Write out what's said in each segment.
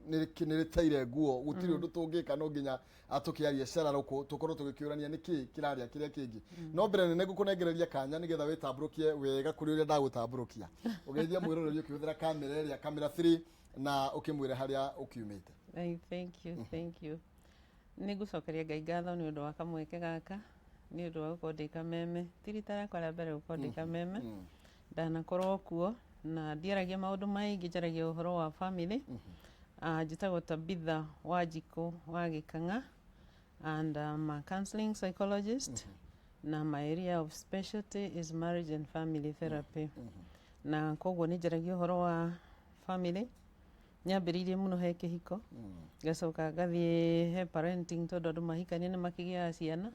Nĩ rĩteire nguo, gũtirĩ ũndũ tũngĩka, no nginya tũkĩarie cararũkũ, tũkorwo tũgĩkĩũrania nĩkĩ kĩrarĩa kĩrĩa kĩngĩ. No mbere nene ngũkũnengereria kanya nĩgetha wĩtambũrũkie wega kũrĩ ũrĩa ndagũtambũrũkia, ũgeithie mwĩroreri ũkĩhũthĩra kamera ĩrĩa, kamera 3, na ũkĩmwĩre harĩa ũkiumĩte. Ai, thank you, thank you. Nĩ ngũcokeria Ngai ngatho nĩ ũndũ wa kamweke gaka, nĩ ũndũ wa gũkorwo ndĩ Kameme. Ti rita rĩakwa rĩa mbere gũkorwo ndĩ Kameme. Ndanakorwo kuo na ndiaragia maũndũ maingĩ, njaragia ũhoro wa family. Njĩtagwo Tabitha Wanjikũ wa Gĩkang'a and I'm a counseling psychologist, na my area of specialty is marriage and family therapy. Na koguo nĩ njaragia ũhoro wa family. Nyambĩrĩirie mũno he kĩhiko, ngacoka ngathiĩ he parenting, tondũ andũ mahikania nĩ makĩgĩaga ciana.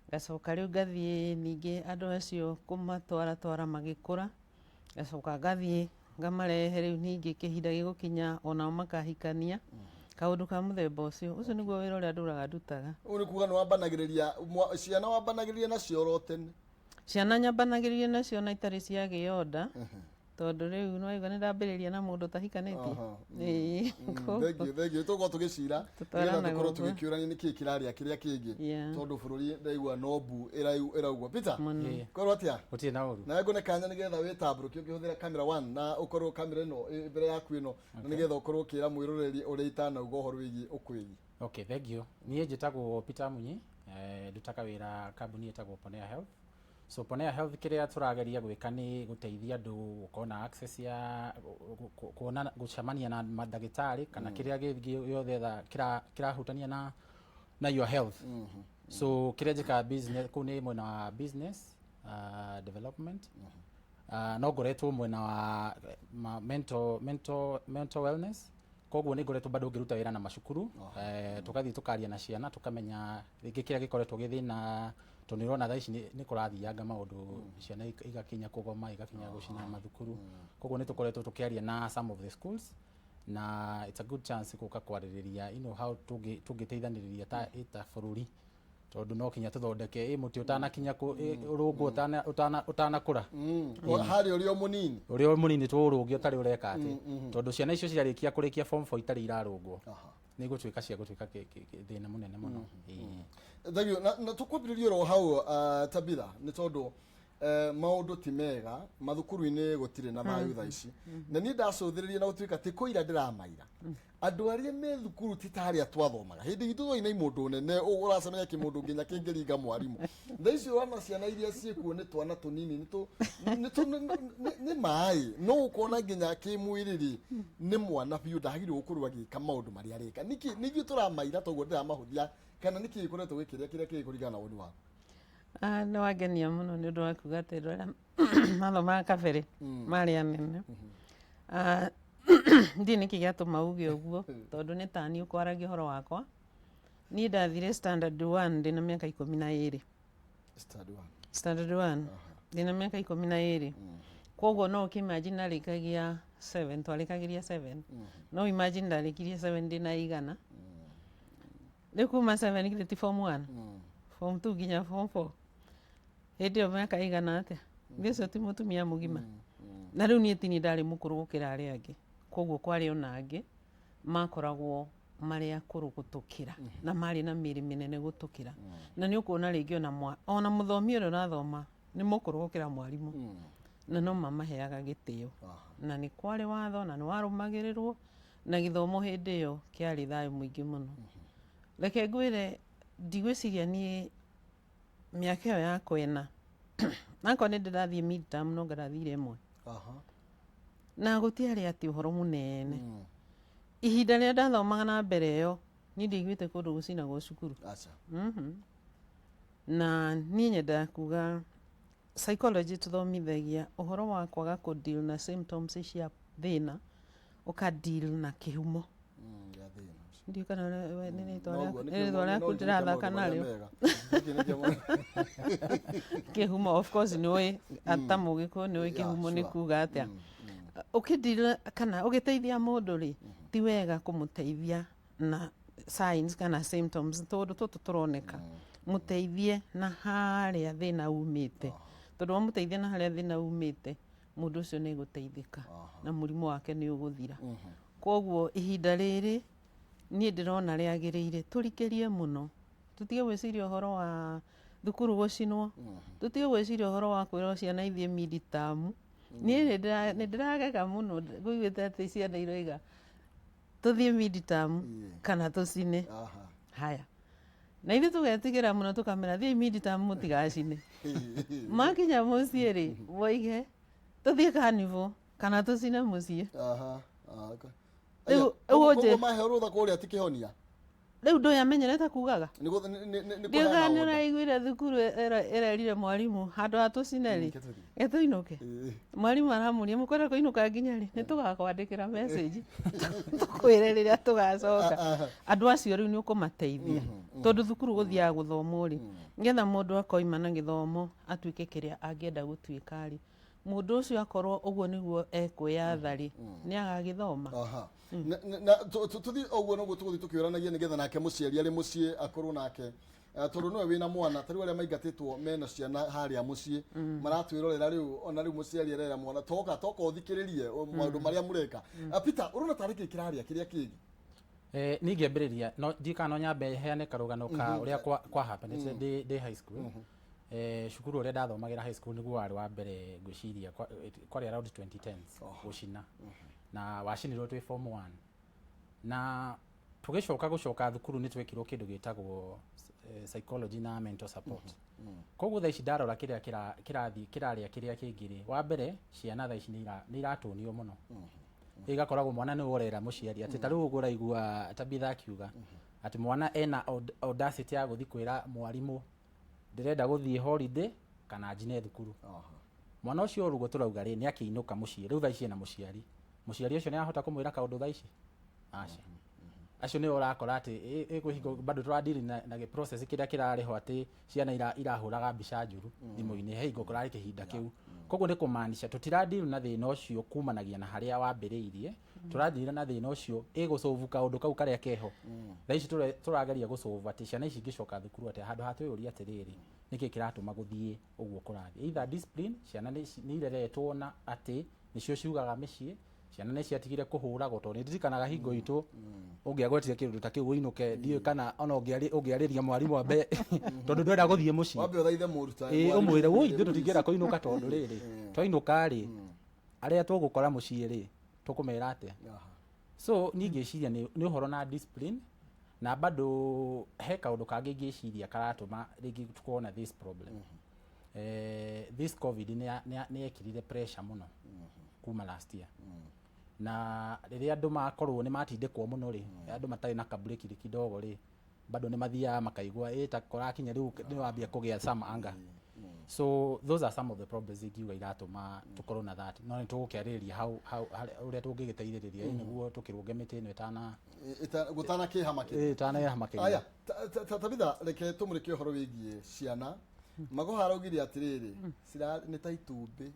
Ngacoka rĩu ngathiĩ ningĩ andũ acio kũmatwaratwara magĩkũra, ngacoka ngathiĩ ngamarehe rĩu ningĩ kĩhinda gĩgũkinya onao makahikania, kaũndũ ka mũthemba ũcio. Ũcio nĩguo wĩra ũrĩa ndũraga ndutaga. Ũũ nĩ kuga nĩ wambanagĩrĩria ciana, wambanagĩrĩria nacio oro tene? Ciana nyambanagĩrĩria nacio na itarĩ ciagĩo nda, tondũ rĩu nĩwaigua nĩ ndambĩrĩria na mũndũ ũtahikanĩtie. Ĩĩ. Thank you, thank you. Tũgũkorwo tũgĩcira nĩgetha Tũtwaranaga tũkorwo ũguo. Tũgĩkĩũrania nĩkĩ kĩrarĩa kĩrĩa kĩngĩ, tondũ bũrũri ndaigua no mbu ĩraugua. Peter, Mũno. Ĩĩ. Korwo atĩa? Gũtirĩ na ũru. Nawe ngũne kanya nĩgetha wĩtambũrũkie ũkĩhũthĩra camera one, na ũkorwo kamera ĩno ĩ mbere yaku ĩno, na nĩgetha ũkorwo ũkĩra mwĩroreri ũrĩa itanauga ũhoro wĩgiĩ ũkwĩgi. Okay, thank you. Niĩ njĩtagwo Peter Munyi, ndutaga wĩra kambuni ĩtagwo Ponea Health. So Ponea Health, kĩrĩa tũrageria gwĩka nĩ gũteithia andũ gũkorwo na access ya kuona, gũcemania na mandagĩtarĩ kana kĩrĩa gĩngĩ gĩothe kĩrahutania na your health. So kĩrĩa njĩkaga business kũu nĩ mwena wa business development. No ngoretwo mwena wa mental wellness, koguo nĩ ngoretwo bado ngĩruta wĩra na macukuru, tũgathiĩ tũkaria na ciana, tũkamenya rĩngĩ kĩrĩa gĩkoretwo gĩ thĩna, tondũ nĩ ũrona thaa ici nĩ kũrathianga maũndũ, ciana igakinya kũgoma, igakinya gũcina mathukuru. Koguo nĩ tũkoretwo tũkĩaria na some of the schools, na it's a good chance gũka kwarĩrĩria how tũngĩteithanĩrĩria ta bũrũri, tondũ no kinya tũthondeke ĩ mũtĩ ũtanakinya ũrũngwo ũtanakũra. Harĩa ũrĩ o mũnini. Ũrĩa o mũnini tũũrũnge ũtarĩ ũreka atĩ, tondũ ciana icio ciarĩkia kũrĩkia form 4 itarĩ irarũngwo, nĩ igũtuĩka cia gũtuĩka thĩna mũnene mũno. Ĩĩ. Thank you. Na tũkwambĩrĩria oro hau, Tabitha, nĩ tondũ maũndũ ti mega mathukuru-inĩ, gũtirĩ na thayũ thaa ici, na niĩ ndacũthĩrĩria na gũtuĩka ti kũira ndĩramaira andũ arĩa me thukuru ti ta arĩa twathomaga hĩndĩ itũ twaina mũndũ nene ũracemania kĩmũndũ nginya kĩngĩringa mwarimũ. Thaa ici ũrona ciana iria ciĩkuo nĩ twana tũnini, nĩ maĩ, no ũkona nginya kĩmwĩrĩ rĩ nĩ mwana biũ, ndagĩrĩirwo gũkorwo agĩka maũndũ marĩa areka. Nĩkĩ nĩ ithuĩ tũramaira toguo ndĩramahũthia, kana nĩkĩ gĩkoretwo gĩkĩrĩa kĩrĩa kĩngĩ kũringana na woni waku? Ah, nĩ wangenia mũno nĩ ũndũ wa kuga atĩ andũ arĩa mathomaga kabere marĩ anene. Ah, ndiĩ nĩkĩ gĩatũma uge ũguo, tondũ nĩ tani ũkwaragia ũhoro wakwa. Niĩ ndathire standard one ndĩna mĩaka 12. Standard one? Standard one ndĩna mĩaka 12. Koguo no ũkĩimagine narĩkagia seven, twarĩkagĩria seven. No imagine ndarĩkirie seven ndĩna igana rĩu, kuma seven githĩ ti form one, form two nginya form four. Hĩndĩ ĩyo mĩaka ĩigana atĩa? Thĩ ũcio ti mũtumia mũgima. Na rĩu niĩ tini ndarĩ mũkũrũ gũkĩra arĩa angĩ, koguo kwarĩ ona angĩ makoragwo marĩ akũrũ gũtũkĩra na marĩ na mĩrĩ mĩnene gũtũkĩra. Na nĩ ũkuona rĩngĩ ona mũthomi ũrĩa ũrathoma nĩ mũkũrũ gũkĩra mwarimũ, na no mamaheaga gĩtĩo. Na nĩ kwarĩ watho na nĩ warũmagĩrĩrwo, na gĩthomo hĩndĩ ĩyo kĩarĩ thayũ mũingĩ mũno. Reke ngwĩre, ndigwĩciria niĩ mĩaka ĩyo yakwa ĩna, nakorwo nĩ ndĩrathiĩ midterm, no ngarathire ĩmwe na gũtiarĩ atĩ ũhoro mũnene. Ihinda rĩrĩa ndathomaga na mbere ĩyo, niĩ ndiaiguĩte kũndũ gũcinagwo cukuru. Aca. Na niĩ nyendaga kuga psychology tũthomithagia ũhoro wa kwaga kũ deal na symptoms cia thĩna, ũka deal na kĩhumo. Gĩa thĩna ũcio. Ndiũ kana nĩ rĩtwa Noguo, rĩaku, nĩ nĩ rĩtwa kĩhumo- rĩaku no ndirikane ndĩrathaka maũndũ marĩa narĩo. mega. Gĩkĩ nĩ kĩhumo. Kĩhumo, of course, nĩ ũĩ ta mũgĩkũyũ nĩ ũĩ kĩhumo nĩ kuga atĩa. Ũkĩdeal kana ũgĩteithia mũndũ rĩ, ti wega kũmũteithia na signs kana symptoms, tondũ tũtũ tũroneka. Mũteithie na harĩa thĩna umĩte, tondũ wamũteithia na harĩa thĩna umĩte, mũndũ ũcio nĩ egũteithĩka na mũrimũ wake nĩ ũgũthira. Koguo ihinda rĩrĩ niĩ ndĩrona rĩagĩrĩire tũrikĩrie mũno, tũtige gwĩciria ũhoro wa thukuru gũcinwo, tũtige gwĩciria ũhoro wa kwĩrwo ciana ithiĩ mid term. Niĩ nĩ ndĩragega mũno ngũiguĩte atĩ ciana iroiga tũthiĩ mid term kana tũcine. Haya, na ithuĩ tũgetigĩra mũno tũkamera thiĩi mid term mũtigacine. Makinya mũciĩ rĩ, moige tũthiĩ carnival kana tũcine mũciĩ. Rĩu ũguo maheo rũtha kũrĩa ti kĩhonia. Rĩu ndũĩ amenyerete kugaga. Nĩ nĩ Ndiũĩ kana nĩ ũraiguire thukuru ĩrerire mwarimũ handũ ha tũcine rĩ, gĩtũinũke. Mwarimũ aramũria mũkwenda kũinũka nginya rĩ? Nĩ tũgakwandĩkĩra message tũkwĩre rĩrĩa tũgacoka. Andũ acio rĩu nĩ ũkũmateithia tondũ thukuru gũthiaga gũthomwo rĩ, nĩgetha mũndũ akoima na gĩthomo atuĩke kĩrĩa angĩenda gũtuĩka rĩ, mũndũ ũcio akorwo ũguo nĩguo ekwĩyatha rĩ, nĩ agagĩthoma. Aha. Na tũthiĩ ũguo noguo tũgũthiĩ tũkĩũranagia nĩgetha nake mũciari arĩ mũciĩ akorwo nake. Tondũ nĩwe wĩna mwana, ta rĩu arĩa maingatĩtwo mena ciana harĩa mũciĩ maratwĩrorera rĩu, ona rĩu mũciari arera mwana toka toka ũthikĩrĩrie maũndũ marĩa mũreka. Peter, ũrona tarĩ kĩ kĩrarĩa kĩrĩa kĩngĩ? Niĩ ngĩambĩrĩria no ndiũĩ kana no nyambe heane karũgano ka ũrĩa kwa happenĩte ndĩ high school. Cukuru ũrĩa ndathomagĩra high school nĩguo warĩ wa mbere ngwĩciria kwarĩ around 2010s gũcina, na wacinirwo twĩ form 1, na tũgĩcoka gũcoka thukuru nĩ twekirwo kĩndũ gĩtagwo psychology na mental support. Koguo thaa ici ndarora kĩrĩa kĩrathiĩ kĩrarĩa kĩrĩa kĩngĩ rĩ, wa mbere ciana thaa ici nĩ iratũnio mũno, igakoragwo mwana nĩwe ũrera mũciari atĩ ta rĩu ũguo ũraigua Tabitha akiuga atĩ mwana ena audacity ya gũthiĩ kwĩra mwarimũ ndĩrenda gũthiĩ holiday kana njine thukuru. Mwana ũcio ũguo tũrauga rĩ, nĩ akĩinũka mũciĩ rĩu thaa ici ena mũciari, mũciari ũcio nĩ arahota kũmwĩra kaũndũ thaa ici? Aca. Acio nĩo ũrakora atĩ ĩ hingo bado tũradiri na gĩ process kĩrĩa kĩrarĩho atĩ ciana irahũraga mbica njũru thimũ-inĩ, he hingo kũrarĩ kĩhinda kĩu. Koguo nĩ kũmaanisha tũtiradiri na thĩna ũcio kumanagia na harĩa wambĩrĩirie, tũradira na thĩna ũcio ĩgũcovu kaũndũ kau karĩa keho. Thaa ici tũrageria gũcovu atĩ ciana ici ingĩcoka thukuru atĩa, handũ ha twĩyũrie atĩrĩrĩ, nĩkĩ kĩratũma gũthiĩ ũguo kũrathiĩ. Either discipline, ciana nĩ ireretwo na atĩ nĩcio ciugaga mĩciĩ, ciana nĩ ciatigire kũhũragwo, tondũ nĩ ndirikanaga hingo itũ ũngĩagwetire kĩndũ ta kĩu ũinũke, ndiũĩ kana ona ũngĩarĩria mwarimũ ambe, tondũ ndwenda gũthiĩ mũciĩ. Wambe ũthaithe mũrutani. Ĩĩ, ũmwĩre woi ithuĩ tũtingĩenda kũinũka tondũ rĩrĩ twainũka rĩ, arĩa tũgũkora mũciĩ rĩ, tũkũmera atĩa? So niĩ ngĩciria nĩ ũhoro na discipline, na bado he kaũndũ kangĩ ngĩciria karatũma rĩngĩ tũkorwo na this problem. This COVID nĩ yekĩrire pressure mũno kuma last year, na rĩrĩa andũ makorwo nĩ matindĩkwo mũno rĩ, andũ matarĩ na kabreki kidogo rĩ, bado nĩ mathiaga makaigua ĩ ta kũrakinya rĩu nĩ wambia kũgĩa some anger. So those are some of the problems ingiuga iratũma tũkorwo na that, no nĩ tũgũkĩarĩrĩria hau hau ũrĩa tũngĩgĩteithĩrĩria nĩguo tũkĩrũnge mĩtĩ ĩno ĩtana Gũtanakĩha makĩria. Ĩtanaeha makĩria. Aya, Tabitha, reke tũmũrĩke ũhoro wĩgiĩ ciana. Magoha araugire atĩrĩrĩ, nĩ ta itumbĩ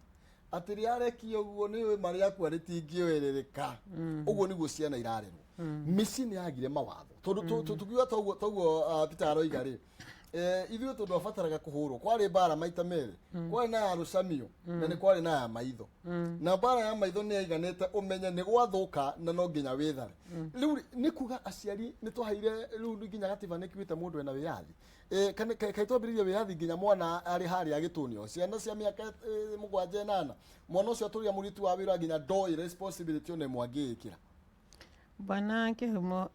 atĩ rĩarekia ũguo nĩ marĩa akua rĩtingĩoerereka. Ũguo nĩguo ciana irarerwo. Mĩciĩ nĩ yagire mawatho, tondũ tukiuga toguo Peter aroiga rĩ, ithuĩ tondũ abataraga kũhũrwo kwarĩ mbara maita merĩ, kwarĩ na ya rũcamio na nĩ kwarĩ na ya maitho, na mbara ya maitho nĩ yaiganĩte ũmenye nĩ gwathũka na no nginya wĩthare. Rĩu nĩ kuga aciari nĩ twaheire rĩu nginya gatiba nĩ kiugĩte mũndũ ena wĩyathi. Kaĩ twambĩrĩirie wĩyathi nginya mwana arĩ harĩa agĩtũnio ciana cia mĩaka 7 8, mwana ũcio atũria mũruti wa wĩra nginya ndoĩ responsibility ona ĩmwe angĩĩkĩra. Bwana Kĩhumo,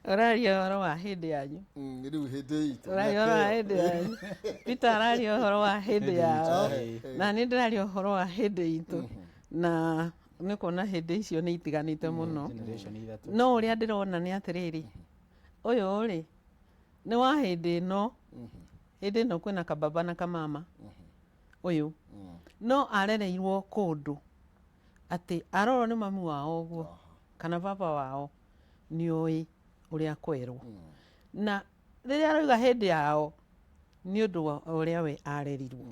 ũraria ũhoro wa hĩndĩ yanyu. Rĩu hĩndĩ itũ. Ũraria ũhoro wa hĩndĩ yanyu. Peter araria ũhoro wa hĩndĩ yao, na niĩ ndĩraria ũhoro wa hĩndĩ itũ, na nĩ kuona hĩndĩ icio nĩ itiganĩte mũno. Generation ithatũ. No ũrĩa ndĩrona nĩ atĩrĩrĩ, ũyũ rĩ nĩ wa hĩndĩ ĩno, hĩndĩ ĩno kwĩna kababa na kamama, ũyũ no arereirwo kũndũ atĩ arorwo nĩ mamu wao ũguo kana baba wao nĩ oĩ ũrĩa kwerwo, na rĩrĩa aroiga hĩndĩ yao nĩ ũndũ wa ũrĩa we arerirwo.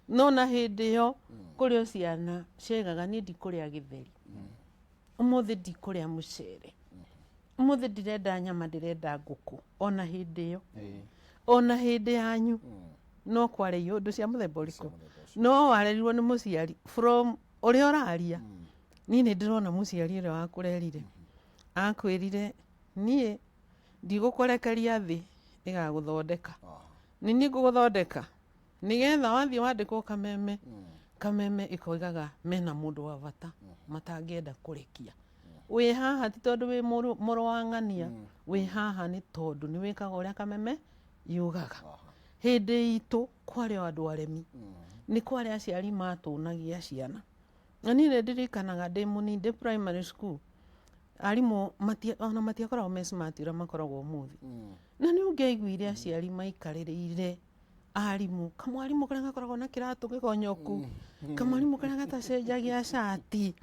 No na hĩndĩ ĩyo kũrĩ o ciana ciaigaga niĩ ndikũrĩa gĩtheri ũmũthĩ, ndikũrĩa mũcere ũmũthĩ, ndirenda nyama, ndĩrenda ngũkũ. Ona hĩndĩ ĩyo, ona hĩndĩ yanyu no kwarĩio ũndũ cia mũthemba ũrĩkũ, no warerirwo nĩ mũciari from ũrĩa ũraria. Niĩ nĩ ndĩrona mũciari ũrĩa wakũrerire akwĩrire niĩ ndigũkũrekeria thĩ ĩgagũthondeka, nĩ niĩ ngũgũthondeka nĩgetha wathiĩ wandĩkwo Kameme, Kameme ĩkoigaga mena mũndũ wa bata matangĩenda kũrekia. Wĩ haha ti tondũ wĩ mũrũ wa ng'ania, wĩ haha nĩ tondũ nĩ wĩkaga ũrĩa Kameme yugaga. Hĩndĩ itũ kwarĩ o andũ aremi, nĩ kwarĩ aciari matũnagia ciana. Na niĩ nĩ ndirikanaga ndĩ mũnini ndĩ primary school, arimũ ona matiakoragwo me smart ũrĩa makoragwo ũmũthĩ. Na nĩ ũngĩaiguire aciari maikarĩrĩire arimũ, kamwarimũ karĩa gakoragwo na kĩratũ gĩgonyoku, kamwarimũ karĩa gatacenjagia cati,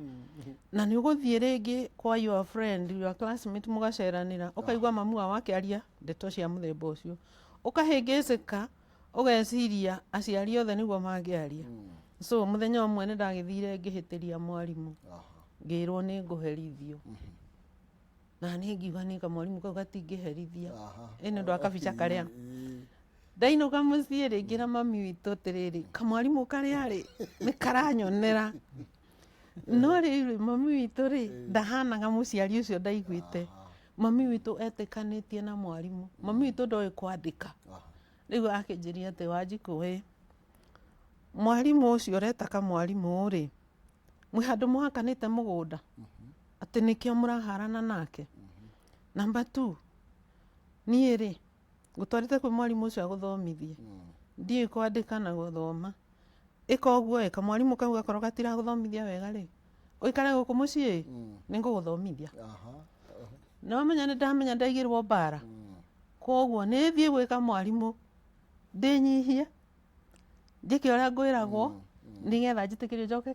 na nĩ ũgũthiĩ rĩngĩ kwa your friend, your classmate mũgaceranĩra, ũkaigua mamu wao akĩaria ndeto cia mũthemba ũcio, ũkahĩngĩcĩka, ũgeciria aciari othe nĩguo mangĩaria. So mũthenya ũmwe nĩ ndagĩthire ngĩhĩtĩria mwarimũ, ngĩrwo nĩ ngũherithio. Na niĩ ngiuga niĩ kamwarimũ kau gatingĩherithia. Ĩ nĩ ũndũ wa kabica karĩa. Ndainũka mũciĩ rĩ, ngĩra mami witũ atĩrĩrĩ, kamwarimũ karĩa rĩ, nĩ karanyonera. No rĩu rĩ, mami witũ rĩ, ndahanaga mũciari ũcio ndaiguĩte. Mami witũ etĩkanĩtie na mwarimũ. Mami witũ ndoĩ kwandĩka. Rĩu akĩnjĩria atĩ Wanjikũ ĩ, mwarimũ ũcio ũreta kamwarimũ rĩ, mwĩ handũ mũhakanĩte mũgũnda, atĩ nĩkĩo mũraharana nake. Number two, niĩ rĩ, ngũtwarĩte kwĩ mwarimũ ũcio agũthomithie, ndiũĩ kwandĩka na gũthoma. Ĩka ũguo ĩ, kamwarimũ kau gakorwo gatiragũthomithia wega rĩ, ũikare gũkũ mũciĩ ĩ, nĩ ngũgũthomithia. Na wamenya nĩ ndamenya ndaigĩrwo mbara, koguo nĩ thiĩ gwĩ kamwarimũ ndĩnyihie, njĩke ũrĩa ngwĩragwo, nĩgetha njĩtĩkĩrio njoke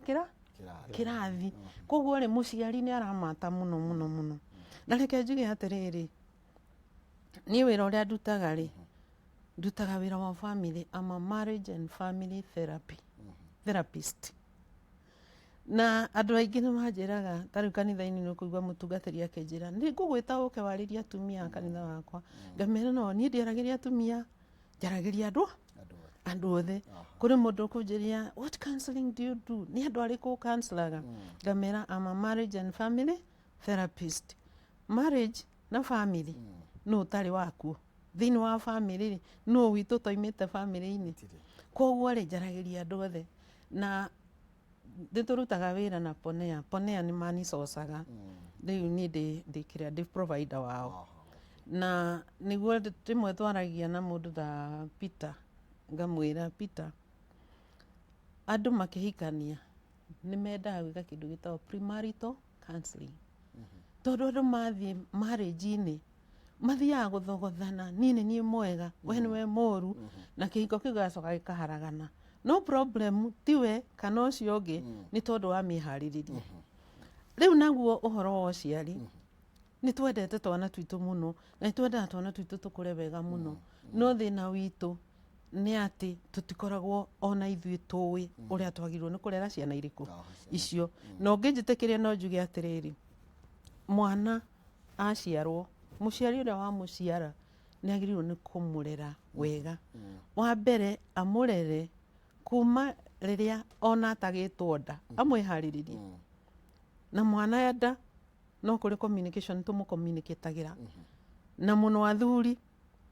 kĩrathi. Koguo rĩ, mũciari nĩ aramata mũno mũno mũno. Na reke njuge atĩrĩrĩ, niĩ wĩra ũrĩa ndutaga rĩ, ndutaga wĩra wa family, I'm a marriage and family therapist. Na andũ aingĩ nĩ manjĩraga, ta rĩu kanitha-inĩ nĩ ũkũigua mũtungatĩri akĩnjĩra, nĩ ngũgwĩta ũke warĩrie atumia a kanitha wakwa. Ngamera no, niĩ ndiaragĩria atumia, njaragĩria andũ othe. Kũrĩ mũndũ ũkũnjĩria, what counseling do you do? Nĩ andũ arĩkũ ũcounsellaga? Ngamera I'm a marriage and family therapist. Marriage na family nũ ũtarĩ wakuo? Thĩinĩ wa family rĩ, nũ witũ ũtoimĩte family-inĩ? Koguo rĩ, njaragĩria andũ othe. Na nĩ tũrutaga wĩra na Ponea. Ponea nĩ manicocaga. Rĩu niĩ ndĩ kĩrĩa, ndĩ provider wao. Na nĩguo rĩmwe twaragia na mũndũ ta Peter, ngamwĩra Peter, andũ makĩhikania nĩ mendaga gwĩka kĩndũ gĩtagwo premarital counseling. Tondũ andũ mathiĩ marriage-inĩ, mathiaga gũthogothana, niĩ nĩ niĩ mwega, we nĩwe mũru, na kĩhiko kĩu gĩgacoka gĩkaharagana. No problem tiwe kana ũcio ũngĩ, nĩ tondũ wa mĩharĩrĩrie. Rĩu naguo ũhoro wa ũciari, nĩ twendete twana twitũ mũno, na nĩ twendaga twana twitũ tũkũre wega mũno. No thĩna witũ nĩ atĩ tũtikoragwo ona ithuĩ tũĩ ũrĩa twagĩrĩirwo nĩ kũrera ciana irĩkũ icio. Na ũngĩnjĩtĩkĩria no njuge atĩrĩrĩ, mwana aciarwo, mũciari ũrĩa wamũciara nĩ agĩrĩirwo nĩ kũmũrera wega. Wa mbere amũrere kuma rĩrĩa ona atagĩtwo nda, amwĩharĩrĩrie. Na mwana enda no kũrĩ communication tũmũcommunicatagĩra. Na mũno athuri,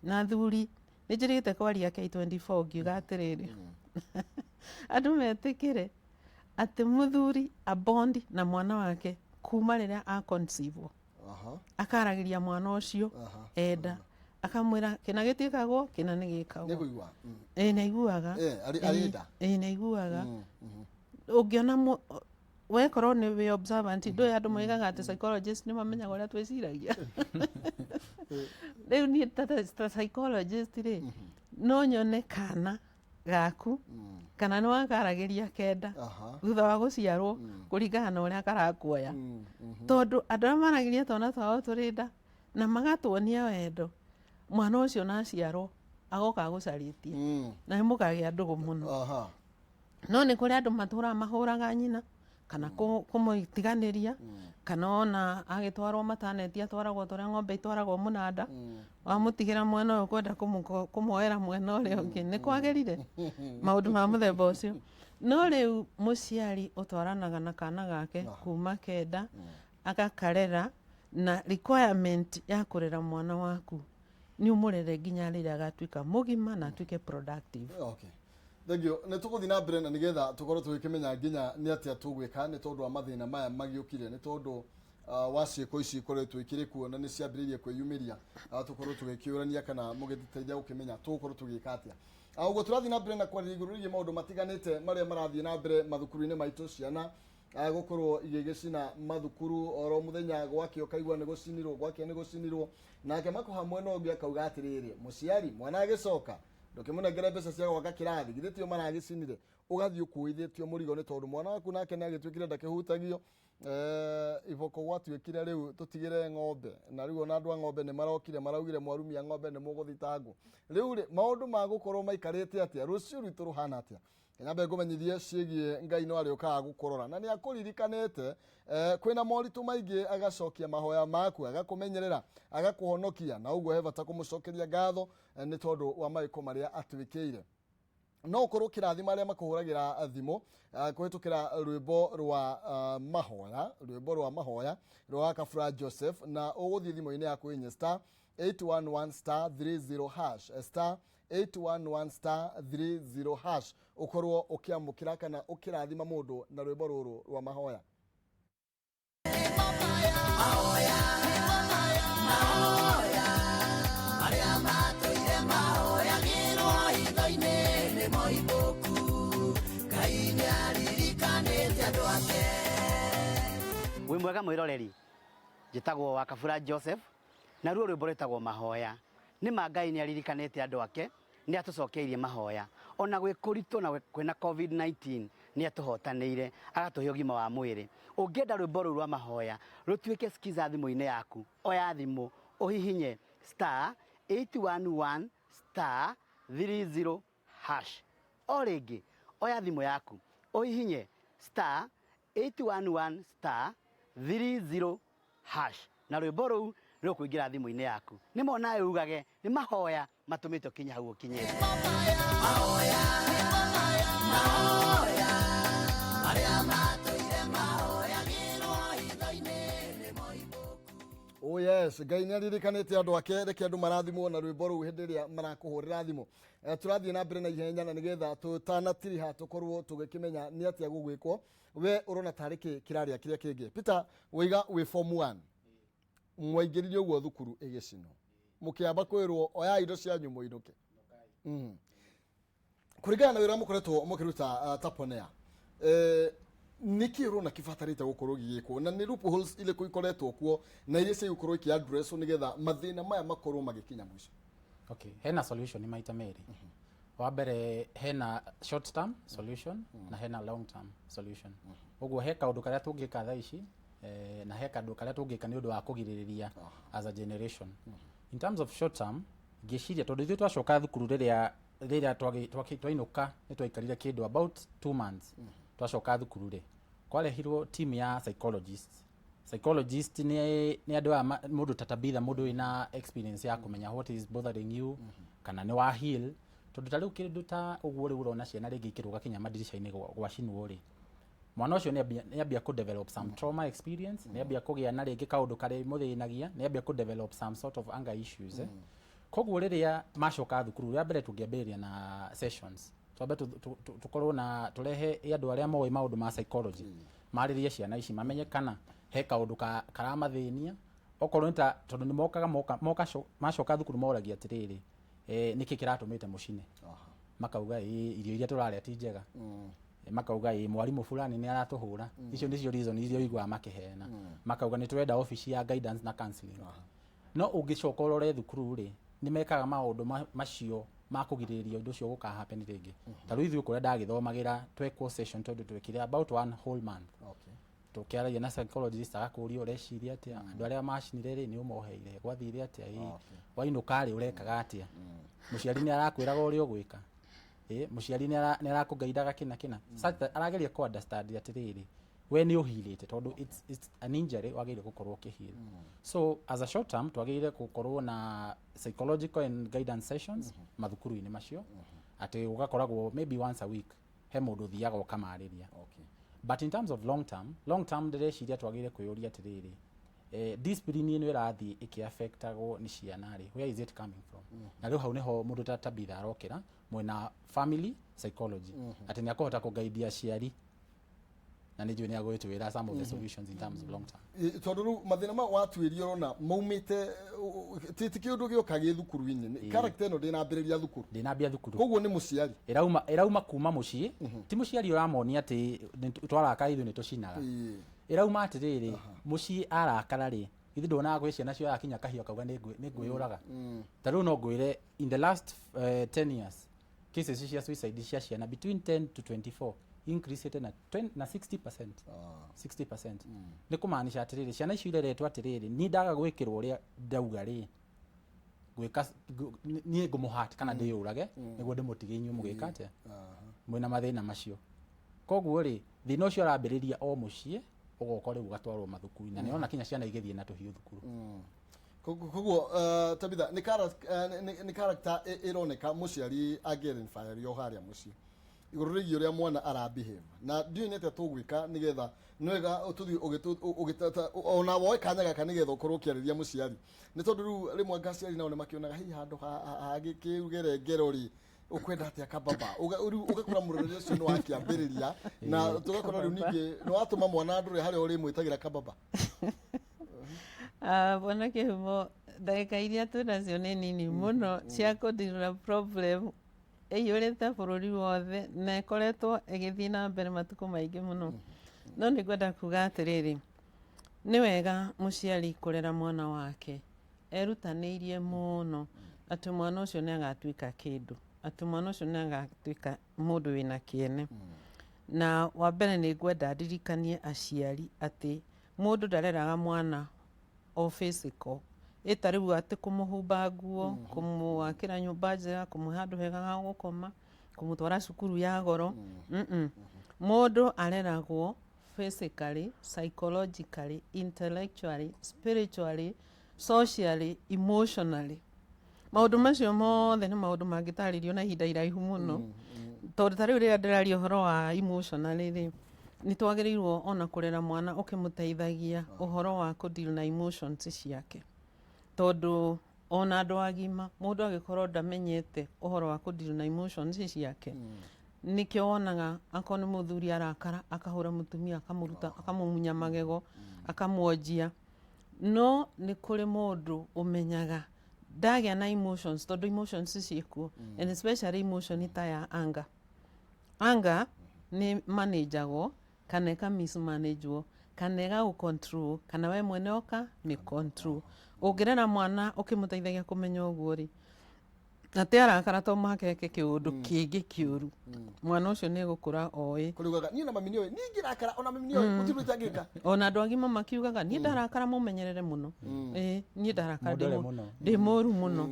na athuri nĩ njĩrĩgĩte kwaria K24 ngiuga atĩrĩrĩ, andũ metĩkĩre atĩ mũthuri abondi na mwana wake kuma rĩrĩa a conceive. Akaragĩria mwana ũcio enda, akamwĩra kĩna gĩtiĩkagwo, kĩna nĩ gĩkagwo. Nĩ kũigua. Ĩĩ nĩ aiguaga. Arĩ nda. Ĩĩ nĩ aiguaga. Ũngĩona wekorwo nĩ wĩ observant, ndũĩ andũ moigaga atĩ psychologist nĩ mamenyaga ũrĩa twĩciragia. Rĩu niĩ ta psychologist rĩ, no nyone kana gaku kana nĩ wakaragĩria kenda thutha wa gũciarwo kũringana na ũrĩa karakuoya. Tondũ andũ arĩa maragĩria twana twao tũrĩ nda na magatuonia wendo, mwana ũcio na aciarwo agoka agũcarĩtie na nĩ mũkagĩa ndũgũ mũno. No nĩ kũrĩ andũ matũraga mahũraga nyina kana kũmũtiganĩria, kana ona agĩtwarwo mataneti atwaragwo ta ũrĩa ng'ombe itwaragwo mũnanda, wamũtigĩra mwena ũyũ kwenda kũmuoera mwena ũrĩa ũngĩ, nĩ kwagĩrire maũndũ ma mũthemba ũcio. No rĩu mũciari ũtwaranaga na kana gake kuma 9 agakarera, na requirement ya kũrera mwana waku nĩ ũmũrere nginya rĩrĩa agatuĩka mũgima na atuĩke productive. Okay. Thank you. Nĩ tũgũthiĩ na mbere na nĩgetha tũkorwo tũgĩkĩmenya nginya nĩ atĩa tũgwĩka nĩ tondũ wa mathĩna maya magĩũkire, nĩ tondũ wa ciĩko ici ikoretwo ikĩrĩ kuo na nĩ ciambĩrĩirie kwĩyumĩria, tũkorwo tũgĩkĩũrania kana mũgĩtũteithia gũkĩmenya tũgũkorwo tũgĩka atĩa. Ũguo tũrathiĩ na mbere na kwarĩria igũrũ rĩgiĩ maũndũ matiganĩte marĩa marathiĩ na mbere mathukuru-inĩ maitũ, ciana gũkorwo igĩgĩcina mathukuru oro mũthenya, gwakĩa ũkaigua nĩ gũcinirwo, gwakĩa nĩ gũcinirwo. Nake Makũha mwena ũngĩ akauga atĩrĩrĩ, mũciari mwana agĩcoka ndũkĩmũnengere mbeca cia gwaka kĩrathi, githĩ tio maragĩcinire? Ũgathiĩ ũkuithĩtio mũrigo nĩ tondũ mwana waku nake nĩ agĩtuĩkire ndakĩhutagio. Iboko gwatuĩkire rĩu tũtigĩre ng'ombe, na rĩu ona andũ a ng'ombe nĩ marokire maraugire mwarumia ng'ombe nĩ mũgũthitangwo. Rĩu rĩ, maũndũ ma gũkorwo maikarĩte atĩa? Rũciũ rwitũ rũhana atĩa? Nyambe ngũmenyithie ciĩgiĩ Ngai no arĩũkaga gũkũrora na nĩ akũririkanĩte. Kwĩna moritũ maingĩ, agacokia mahoya maku, agakũmenyerera, agakũhonokia, na ũguo he bata kũmũcokeria ngatho nĩ tondũ wa mawĩko marĩa atwĩkĩire. No ũkorwo ũkĩrathima arĩa makũhũragĩra thimũ kũhĩtũkĩra rwĩmbo rwa mahoya, rwĩmbo rwa mahoya rwa Kabura Joseph, na ũgũthiĩ thimũ-inĩ yaku inye star 811 star 30 hash, star 811 star 30 hash, ũkorwo ũkĩamũkĩra kana ũkĩrathima mũndũ na rwĩmbo rũrũ rwa mahoya. Arĩa matũire mahoyagĩrwo hitho-inĩ nĩ moimbũku, Ngai nĩaririkanĩte andũ ake. Wĩ mwega mwĩroreri, njĩtagwo wa Kabura Joseph, naruo rwĩmbo rwĩtagwo Mahoya. Nĩ ma Ngai nĩ aririkanĩte andũ ake, nĩ atũcokeirie mahoya. Ona gwĩ kũritũ na kwĩna COVID-19 nĩ atũhotanĩire, agatũhe ũgima wa mwĩrĩ. Ũngĩenda rwĩmbo rũu rwa mahoya rũtuĩke skiza thimũ-inĩ yaku, oya thimũ ũhihinye star 811 star 30 hash. O rĩngĩ, oya thimũ yaku ũhihinye star 811 star 30 hash, na rwĩmbo rũu nĩ rũkũingĩra thimũ-inĩ yaku. Nĩ ma onawe ugage nĩ mahoya matũmĩte ũkinye hau ũkinyĩte. Mahoya, mahoya, arĩa matũire mahoyagĩrwo hitho-inĩ nĩ moimbũku. Oh yes, Ngai nĩ aririkanĩte andũ ake, reke andũ marathimwo na rwĩmbo rũu hĩndĩ ĩrĩa marakũhũrĩra thimũ. Tũrathiĩ na mbere na ihenya na nĩgetha tũtanatiriha tũkorwo tũgĩkĩmenya nĩ atĩa gũgwĩkwo. We ũrona tarĩ kĩ kĩrarĩa kĩrĩa kĩngĩ? Peter, wĩiga wĩ form 1, mwaingĩrire ũguo thukuru ĩgĩcinwo, mũkĩamba kwĩrwo oyai indo cianyu mũinũke. Kũringana na wĩra mũkoretwo mũkĩruta Taponea, nĩkĩ ũrona kĩbatarĩte gũkorwo gĩgĩkwo, na nĩ loopholes irĩkũ ikoretwo kuo na iria cigũkorwo ikĩ address nĩgetha mathĩna maya makorwo magĩkinya mũico? Okay, hena solution nĩ maita merĩ. Wa mbere, hena short term solution na hena long term solution. Ũguo he kaũndũ karĩa tũngĩka thaa ici, na he kaũndũ karĩa tũngĩka nĩ ũndũ wa kũgirĩrĩria as a generation. In terms of short term, ngĩciria tondũ ithuĩ twacoka thukuru rĩrĩa twainũka nĩ twaikarire kĩndũ about 2 months. Twacoka thukuru rĩ, kwarehirwo team ya psychologists. Psychologist nĩ andũ aya mũndũ ta Tabitha, mũndũ wĩna experience ya kũmenya what is bothering you, kana nĩ wa heal, tondũ ta rĩu kĩndũ ta ũguo rĩu ũrona ciana rĩngĩ ikĩrũga kinya madirisha-inĩ gwacinwo rĩ, mwana ũcio nĩ ambia kũ develop some trauma experience, nĩ ambia kũgĩa na rĩngĩ kaũndũ karĩ mũthĩnagia, nĩ ambia kũ develop some sort of anger issues. Koguo rĩrĩa macoka thukuru rĩa mbere, tũngĩambĩrĩria na sessions, twambe tũkorwo na tũrehe andũ arĩa moĩ maũndũ ma psychology, marĩrie ciana ici, mamenye kana he kaũndũ karamathĩnia. Okorwo nĩ ta tondũ nĩ mokaga moka macoka thukuru moragia atĩrĩrĩ, nĩkĩ kĩratũmĩte mũcine? Makauga ĩ irio iria tũrarĩa ti njega. Makauga ĩ mwarimũ fulani nĩ aratũhũra. Icio nĩcio reason iria ũiguaga makĩheana. Makauga nĩ tũrenda obici ya guidance na counseling. No ũngĩcoka ũrore thukuru rĩ, nĩ mekaga maũndũ macio ma kũgirĩrĩria ũndũ ũcio gũka happen rĩngĩ. Ta rĩu ithuĩ kũrĩa ndagĩthomagĩra, twekwo session, tondũ twekire about one whole month tũkĩaragia na psychologist, agakũria ũreciria atĩa, andũ arĩa macinire rĩ, nĩ ũmoheire, gwathire atĩa, ĩ wainũka rĩ, ũrekaga atĩa, mũciari nĩ arakwĩraga ũrĩa ũgwĩka, ĩ mũciari nĩ arakũgaidaga kĩna kĩna, such that arageria kũ understand atĩrĩrĩ, we nĩ ũhirĩte, tondũ it's an injury wagĩrĩire gũkorwo ũkĩheal. So as a short term, twagĩrĩire gũkorwo na psychological and guidance sessions mathukuru-inĩ macio, atĩ gũgakoragwo maybe once a week. He mũndũ ũthiaga ũkamarĩria. But in terms of long term, long term ndĩreciria twagĩrĩire kwĩyũria atĩrĩrĩ, discipline ĩno ĩrathiĩ ĩkĩaffectagwo nĩ ciana rĩ, where is it coming from? Na rĩu hau nĩho mũndũ ta Tabitha arokĩra mwena family psychology, atĩ nĩ akũhota kũgaidia aciari, na nĩ njũĩ nĩ agũgĩtwĩra some of the solutions in terms of long term. Tondũ rĩu mathĩna mau watuĩria ũrona maumĩte ti kĩũndũ gĩoka gĩ thukuru-inĩ. Character ĩno ndĩnambĩrĩria thukuru. Ndĩnambia thukuru. Koguo nĩ mũciari. Ĩrauma kuma mũciĩ. Ti mũciari ũramonia atĩ twarakara ithuĩ nĩ tũcinaga. Ĩrauma atĩrĩrĩ, mũciĩ arakara rĩ, ithuĩ nduonaga gwĩ ciana cioyaga kinya kahiũ akauga nĩ ngwĩyũraga. Ta rĩu no ngwĩre in the last 10 years cases cia suicide cia ciana between 10 to 24 increased na 20, na 60%. 60% nĩ kũmaanisha atĩrĩrĩ, ciana icio ireretwo atĩrĩrĩ, niĩ ndaga gwĩkĩrwo ũrĩa ndauga rĩ, gwĩka niĩ ngũmũhat kana ndĩyũrage nĩguo ndĩmũtige inyuĩ mũgĩka atĩa mwĩna mathĩna macio. Koguo rĩ, thĩna ũcio ũrambĩrĩria o mũciĩ, ũgoka rĩu ũgatwarwo mathukuru-inĩ, na nĩona kinya ciana igĩthiĩ na tũhiũ thukuru. Koguo Tabitha, nĩ character ĩroneka mũciari angĩ-identify o harĩa mũciĩ igũrũ rĩgiĩ ũrĩa mwana ara behave, na ndiũĩ nĩ atĩa tũgwĩka nĩgetha nĩ wega tũthiĩ ona woe kanya gaka nĩgetha ũkorwo ũkĩarĩria mũciari, nĩ tondũ rĩu rĩmwe anga aciari nao nĩ makĩonaga hihi handũ hagĩkĩugere ngero rĩ, ũkwenda atĩa kababa. Rĩu ũgakora mũrerere ũcio nĩ wakĩambĩrĩria, na tũgakora rĩu ningĩ nĩ watũma mwana ndũrĩ harĩa ũrĩmwĩtagĩra kababa. Ah, bwana Kĩhumo, ndagĩka iria twĩ nacio nĩ nini mũno cia kũndirũra problem ĩiyũrĩte bũrũri wothe na ĩkoretwo ĩgĩthiĩ na mbere matukũ maingĩ mũno. No nĩ ngwenda kuga atĩrĩrĩ, nĩ wega mũciari kũrera mwana wake erutanĩirie mũno atĩ mwana ũcio nĩ agatuĩka kĩndũ, atĩ mwana ũcio nĩ agatuĩka mũndũ wĩna kĩene. Na wa mbere nĩ ngwenda ndirikanie aciari atĩ mũndũ ndareraga mwana o physical, ĩta rĩu atĩ kũmũhumba nguo, kũmwakĩra nyũmba njega, kũmũhe handũ hega ha gũkoma, kũmũtwara cukuru ya goro. Mũndũ areragwo physically, psychologically, intellectually, spiritually, socially, emotionally. Maũndũ macio mothe nĩ maũndũ mangĩtarĩrio na ihinda iraihu mũno, tondũ ta rĩu rĩrĩa ndĩraria ũhoro wa emotionally rĩ, nĩ twagĩrĩirwo ona kũrera mwana ũkĩmũteithagia ũhoro wa kũ deal na emotions ciake, tondũ ona andũ agima mũndũ angĩkorwo ndamenyete ũhoro wa kũ deal na emotions ciake, nĩkĩo wonaga akorwo nĩ mũthuri arakara akahũra mũtumia, akamũruta, akamũmunya magego, akamwonjia. No nĩ kũrĩ mũndũ ũmenyaga ndagĩa na emotions, tondũ emotions ciĩkuo, and especially emotion ta ya anger. Anger nĩ managagwo kana ĩka mismanagwo kana ĩgagũ control kana we mwene ũka mĩ control. Ũngĩrera mwana ũkĩmũteithagia kũmenya ũguo rĩ, atĩ arakara to mũhaka eke kĩũndũ kĩngĩ kĩũru, mwana ũcio nĩ egũkũra oĩ. Kũrĩ ugaga niĩ na mami nĩoĩ niĩ ingĩrakara, ona mami nĩoĩ gũtirĩ ũndũ itangĩka. Ona andũ agima makiugaga niĩ ndarakara mũmenyerere mũno. Ĩĩ, niĩ ndarakara Mũndore mũno. Ndĩ mũru mũno.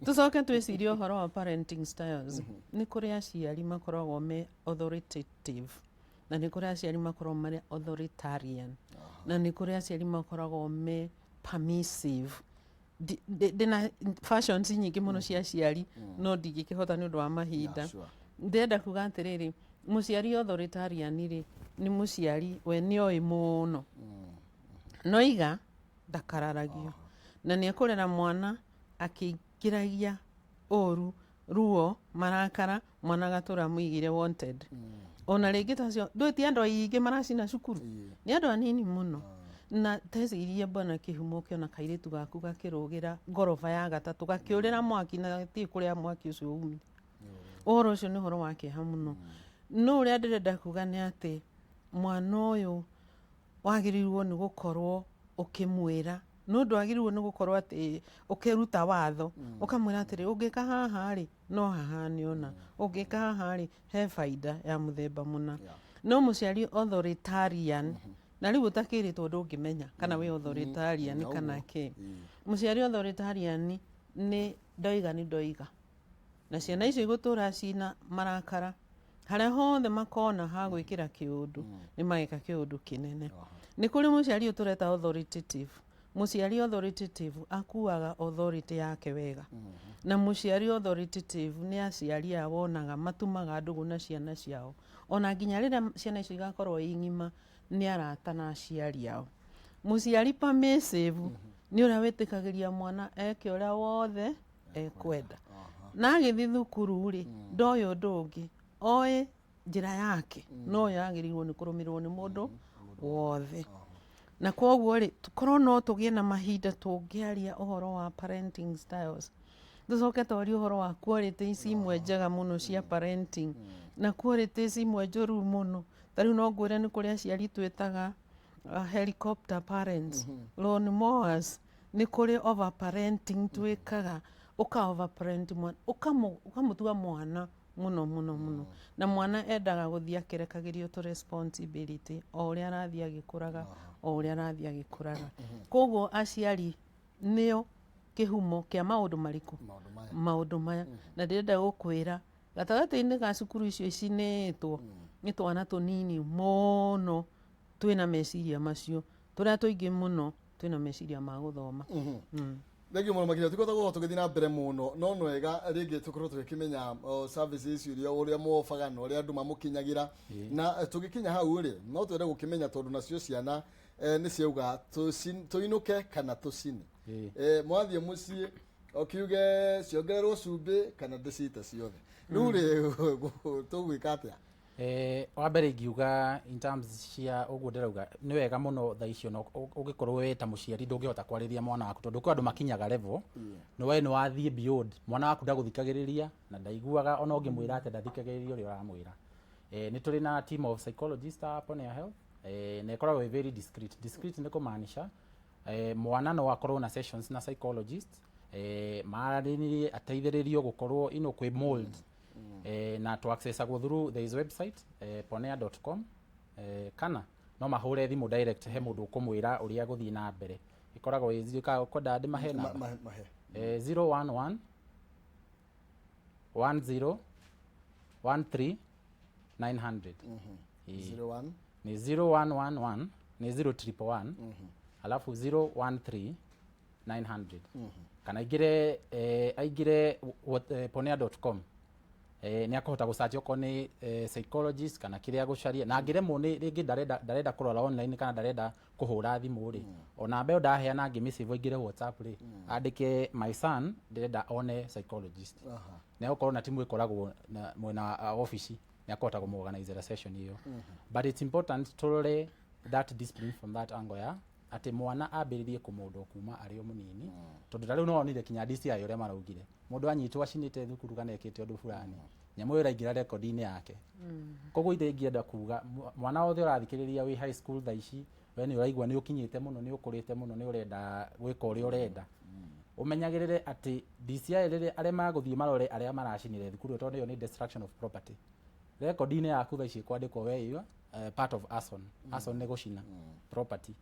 Tũcoke twĩcirie ũhoro wa parenting styles. Nĩ kũrĩ aciari makoragwo me authoritative, na nĩ kũrĩ aciari makoragwo marĩ authoritarian, na nĩ kũrĩ aciari makoragwo me permissive. Ndĩna fashions nyingĩ mũno cia aciari, no ndingĩkĩhota nĩ ũndũ wa mahinda. Ndĩrenda kuga atĩrĩrĩ, mũciari authoritarian rĩ, nĩ mũciari we nĩoĩ mũno, no iga ndakararagio, na nĩ ekũrera mwana akĩingĩragia ũru, ruo, marakara, mwana agatũra amũigĩire wanted. Ona rĩngĩ tacio ndũĩ ti andũ aingĩ maracina cukuru, nĩ andũ anini mũno. Na tecirie bwana Kĩhumo, ũkĩona kairĩtu gaku gakĩrũgĩra ngoroba ya gatatũ gakĩũrĩra mwaki na gatirĩ kũrĩa mwaki ũcio umire, ũhoro ũcio nĩ ũhoro wa kĩeha mũno. No ũrĩa ndĩrenda kuga nĩ atĩ mwana ũyũ wagĩrĩirwo nĩ gũkorwo ũkĩmwĩra, no ndwagĩrĩirwo nĩ gũkorwo atĩ ũkĩruta watho, ũkamwĩra atĩrĩ, ũngĩka haha rĩ, no hahane ũna, ũngĩka haha rĩ, he baida ya mũthemba mũna. No mũciari authoritarian, na rĩu ũtakĩrĩtwo ndũngĩmenya kana wĩ authoritarian kana kĩ. Mũciari authoritarian nĩ ndoiga nĩ ndoiga, na ciana icio igũtũra cina marakara, harĩa hothe makona ha gwĩkĩra kĩũndũ nĩ mageka kĩũndũ kĩnene. Nĩ kũrĩ mũciari ũyũ tũreta authoritative. Mũciari authoritative akuaga authority yake wega, na mũciari authoritative nĩ aciari aya wonaga matumaga ndũgũ na ciana ciao, ona nginya rĩrĩa ciana icio igakorwo i ng'ima, nĩ arata na aciari ao. Mũciari permissive nĩ ũrĩa wĩtĩkagĩria mwana eke ũrĩa wothe ekwenda, na agĩthiĩ thukuru rĩ, ndoĩ ũndũ ũngĩ, oĩ njĩra yake no yagĩrĩirwo nĩ kũrũmĩrĩrwo nĩ mũndũ wothe. Na koguo rĩ, korwo no tũgĩe na mahinda tũngĩaria ũhoro wa parenting styles, tũcoke twarie ũhoro wa qualities imwe njega mũno cia parenting na qualities imwe njũru mũno. Ta rĩu no ngwĩre nĩ kũrĩ aciari twĩtaga helicopter parents, lawn mowers, nĩ kũrĩ over parenting twĩkaga, ũka over parent mwana, ũkamũtua mwana mũno mũno mũno, na mwana endaga gũthiĩ akĩrekagĩrio tũ responsibility o ũrĩa arathiĩ agĩkũraga, o ũrĩa arathiĩ agĩkũraga. Koguo aciari nĩo kĩhumo kĩa maũndũ marĩkũ? Maũndũ maya. Maũndũ maya. Na ndĩrenda gũkwĩra, gatagatĩ-inĩ ga cukuru icio icinĩtwo nĩ twana tũnini mũno twĩna meciria macio, tũrĩa tũingĩ mũno twĩna meciria ma gũthoma. Thengiũ mũno makĩria. Tũkĩhota gũkorwo tũgĩthiĩ na mbere mũno, no nĩ wega rĩngĩ tũkorwo tũgĩkĩmenya services iria ũrĩa mwobaga na ũrĩa andũ mamũkinyagĩra. Na tũgĩkinya hau rĩ, no twende gũkĩmenya, tondũ nacio ciana nĩ ciauga tũinũke kana tũcine. Mwathiĩ mũciĩ ũkiuge ciongererwo cumbĩ kana ndĩcite ciothe. Rĩu rĩ, tũgwĩka atĩa? Wa mbere ingiuga in terms cia ũguo ndĩrauga, nĩ wega mũno thaa icio no ũngĩkorwo wĩ ta mũciari ndũngĩhota kwarĩria mwana waku, tondũ kwĩ andũ makinyaga level nĩ we nĩ wathiĩ beyond, mwana waku ndagũthikagĩrĩria na ndaiguaga, ona ũngĩmwĩra atĩa ndathikagĩrĩria ũrĩa ũramwĩra. Nĩ tũrĩ na team of psychologists a Ponea Health, na ĩkoragwo ĩ very discreet. Discreet nĩ kũmaanisha mwana no akorwo na sessions na psychologist, maranĩrie, ateithĩrĩrio gũkorwo ino kwĩ mold, na to accessagwo through there is website, ponea.com, kana no mahũre thimũ direct he mũndũ ũkũmwĩra ũrĩa gũthiĩ na mbere. Ĩkoragwo ĩ kwenda ndĩmahe namba? Mahe. 011 10 13 900. 01 Ni 0111, ni 0111, alafu 013 900, kana aingĩre aingĩre ponea.com, nĩ akũhota gũcaria okorwo nĩ psychologist kana kĩrĩa agũcaria. Na angĩremwo nĩ rĩngĩ ndarenda kũrora online kana ndarenda kũhũra thimũ rĩ, o namba ĩyo ndaheana, angĩmĩsave aingĩre WhatsApp rĩ, andĩke "My son ndĩrenda one psychologist", nĩ agũkorwo na timu ĩkoragwo na mwena wa ofici, nĩ akũhota kũmũorganizera session ĩyo. But it's important tũrore that discipline from that angle ya atĩ mwana ambĩrĩrie kũmũndwo kuma arĩ o mũnini, tondũ ta rĩu nĩwonire kinya DCI ũrĩa maraugire, mũndũ anyitwo acinĩte thukuru kana ekĩte ũndũ fulani, nyamũ ĩyo ĩraingĩra rekondi-inĩ yake. Koguo ithe ingĩenda kuga mwana wothe ũrathikĩrĩria wĩ high school thaa ici, we nĩ ũraigua nĩ ũkinyĩte mũno, nĩ ũkũrĩte mũno, nĩ ũrenda gwĩka ũrĩa ũrenda, ũmenyagĩrĩre atĩ DCI rĩrĩa arĩa magũthiĩ marore arĩa maracinire thukuru ĩyo, tondũ ĩyo nĩ destruction of property, rekondi-inĩ yaku thaa ici ĩkwandĩkwo we you are part of arson. Arson nĩ gũcina property,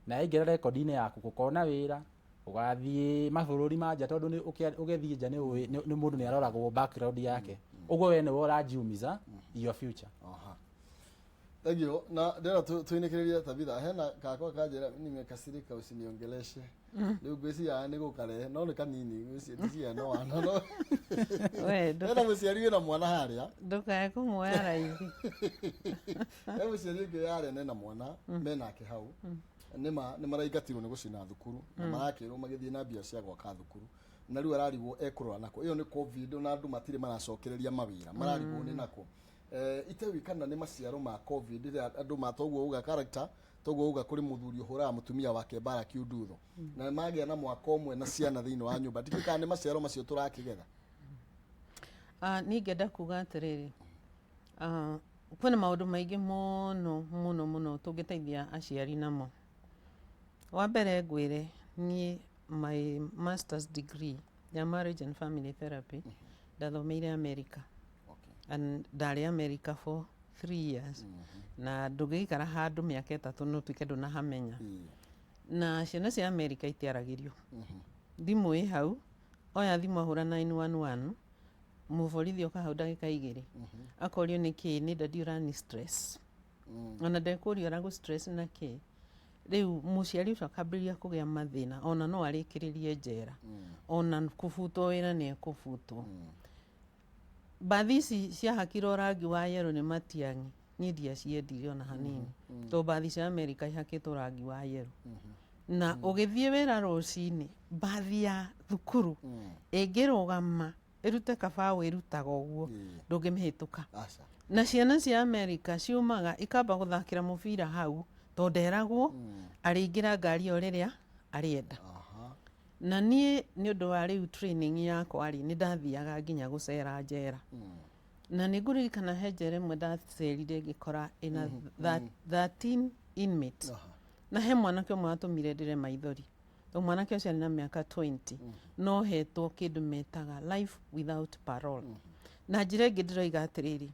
na yaingĩra rekondi-inĩ yaku, gũkona wĩra, ũgathiĩ mabũrũri ma nja, tondũ nĩ ũgĩthiĩ nja nĩ ũĩ nĩ mũndũ nĩ aroragwo background yake. Ũguo we nĩwe ũrajiumiza your future. Aha. Thank you. Na ndĩrenda tũinĩkĩrĩrie Tabitha, hena kakwa kanjĩra, "Nimekasirika, usiniongeleshe." Rĩu ngwĩciria nĩ gũkarehe, no nĩ kanini, ngwĩciria no wana no We hena mũciari wĩna mwana harĩa. Ndũkae kũmuoya raithi. He mũciari ũngĩ harĩa nena mwana menake hau, nĩma nĩ maraingatirwo nĩ gũcina thukuru na marakĩrwo magĩthiĩ na mbia cia gwaka thukuru, na rĩu ararigwo ekũrora nako. Ĩyo nĩ COVID na andũ matirĩ maracokereria mawĩra, mararigwo nĩ nako. Itewi kana nĩ maciaro ma COVID rĩrĩa andũ matoguo uga character, toguo uga kũrĩ mũthuri ũhũraga mũtumia wake mbara kiundutho na magĩa na mwaka ũmwe na ciana thĩinĩ wa nyũmba. Ndikĩũĩ kana nĩ maciaro macio tũrakĩgetha. Niĩ ingĩenda kuga atĩrĩrĩ, kwĩna maũndũ maingĩ mũno mũno mũno tũngĩteithia aciari namo. Wa mbere ngwĩre, niĩ my masters degree ya marriage and family therapy ndathomeire America and ndarĩ America for 3 years, na ndũngĩikara handũ mĩaka 3 no tuĩke ndũnahamenya. Na ciana cia America itiaragĩrio thimũ ĩ hau, oya thimũ ahũra 911, mũborithi oka hau ndagĩka 2, akorio nĩ kĩ, nĩ daddy ũrani stress, ona ndekũrio aragũ stress na kĩ. Rĩu mũciari ũcio akambĩrĩria kũgĩa mathĩna, ona no arĩkĩrĩrie njera, ona kũbutwo wĩra nĩ ekũbutwo. Mbathi ici ciahakirwo rangi wa yellow nĩ Matiang'i, niĩ ndiaciendire ona hanini, tondũ mbathi cia Amerika ihakĩtwo rangi wa yellow. Na ũgĩthiĩ wĩra rũcinĩ, mbathi ya thukuru ĩngĩrũgama ĩrute kabaũ ĩrutaga ũguo, ndũngĩmĩhĩtũka. Aca. Na ciana cia Amerika ciumaga ikamba gũthakĩra mũbira hau, tondũ nderagwo arĩingĩra ngari o rĩrĩa arĩenda. Na niĩ nĩ ũndũ wa rĩu training yakwa rĩ, nĩ ndathiaga nginya gũcera njera. Na nĩ ngũririkana he njera ĩmwe ndacerire ngĩkora ĩna 13 inmates. Na he mwanake ũmwe watũmire ndĩre maithori. Tondũ mwanake ũcio arĩ na mĩaka 20, no hetwo kĩndũ metaga life without parole. Na njĩra ĩngĩ ndĩroiga atĩrĩrĩ,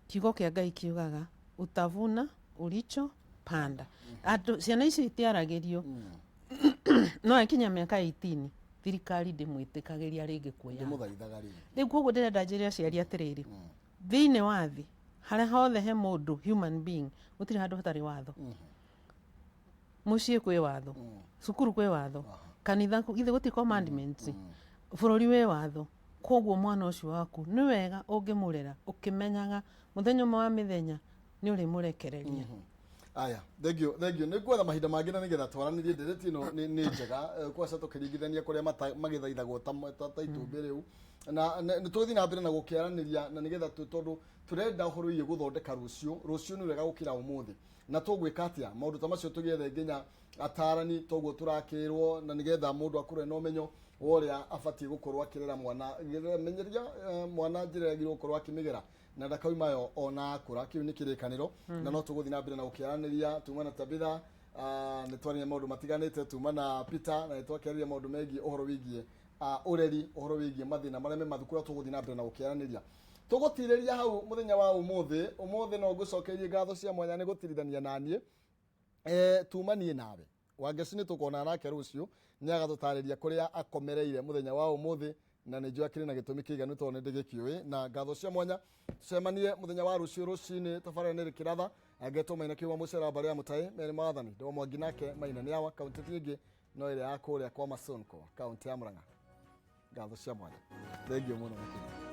kiugo kĩa Ngai kiugaga utavuna ulicho panda. Andũ, ciana icio itiaragĩrio, no akinya mĩaka 18 thirikari ndĩmwĩtĩkagĩria rĩngĩ kuoya. Ndĩmũthaithaga rĩngĩ. Rĩu koguo ndĩrenda njĩre aciari atĩrĩrĩ, thĩinĩ wa thĩ harĩa hothe he mũndũ human being, gũtirĩ handũ hatarĩ watho. Mũciĩ kwĩ watho, cukuru kwĩ watho, kanitha githĩ gũtirĩ commandments, bũrũri wĩ watho. Koguo mwana ũcio waku nĩ wega ũngĩmũrera ũkĩmenyaga mũthenya ũmwe wa mĩthenya nĩ ũrĩmũrekereria. Aya, thank you, thank you. Nĩ ngwetha mahinda mangĩ na nĩgetha twaranĩrie ndereti ĩno nĩ njega, kwaca tũkĩringithania kũrĩa magĩthaithagwo ta itumbĩ rĩu. Na nĩ tũgũthiĩ na mbere na gũkĩaranĩria na nĩgetha tondũ tũrenda ũhoro wĩgiĩ gũthondeka rũciũ. Rũciũ nĩ wega gũkĩra ũmũthĩ. Na tũgwĩka atĩa maũndũ ta macio tũgĩethe nginya atarani toguo tũrakĩrwo, na nĩgetha mũndũ akũre na ũmenyo wa ũrĩa abatiĩ gũkorwo akĩrera mwana, menyeria mwana njĩra ĩrĩa agĩrĩirwo gũkorwo akĩmĩgera na ndakauma yo ona akũra. Kĩu nĩ kĩrĩkanĩro, na no tũgũthiĩ na mbere na gũkĩaranĩria. Tuma na Tabitha, nĩ twaririe maũndũ matiganĩte, tuma na Peter, na nĩ twakĩarĩria maũndũ megiĩ ũhoro wĩgiĩ ũreri, ũhoro wĩgiĩ mathĩna marĩa me mathukuru, tũgũthiĩ na mbere na gũkĩaranĩria. Tũgũtirĩria hau mũthenya wa ũmũthĩ. Ũmũthĩ no ngũcokeirie ngatho cia mwanya nĩ gũtirithania na niĩ. Tuma niĩ nawe Wangeci nĩ tũkona nake rũciũ, nĩ agatũtarĩria kũrĩa akomereire mũthenya wa ũmũthĩ, na nĩ njũĩ akĩrĩ na gĩtũmi kĩiganu tondũ nĩ ndĩgĩkĩũĩ. Na ngatho cia mwanya, tũcemanie mũthenya wa rũciũ rũcinĩ. Tabarĩra nĩ rĩkĩratha angetwo Maina Kĩũma Mũcera mbarĩ ya Mũtaĩ merĩ maathani ndoo mwangi nake Maina nĩ awa kaunti ti ĩngĩ no ĩrĩa ya kũrĩa kwa Masonko, kaunti ya Murang'a. Ngatho cia mwanya, thengiũ mũno makĩria.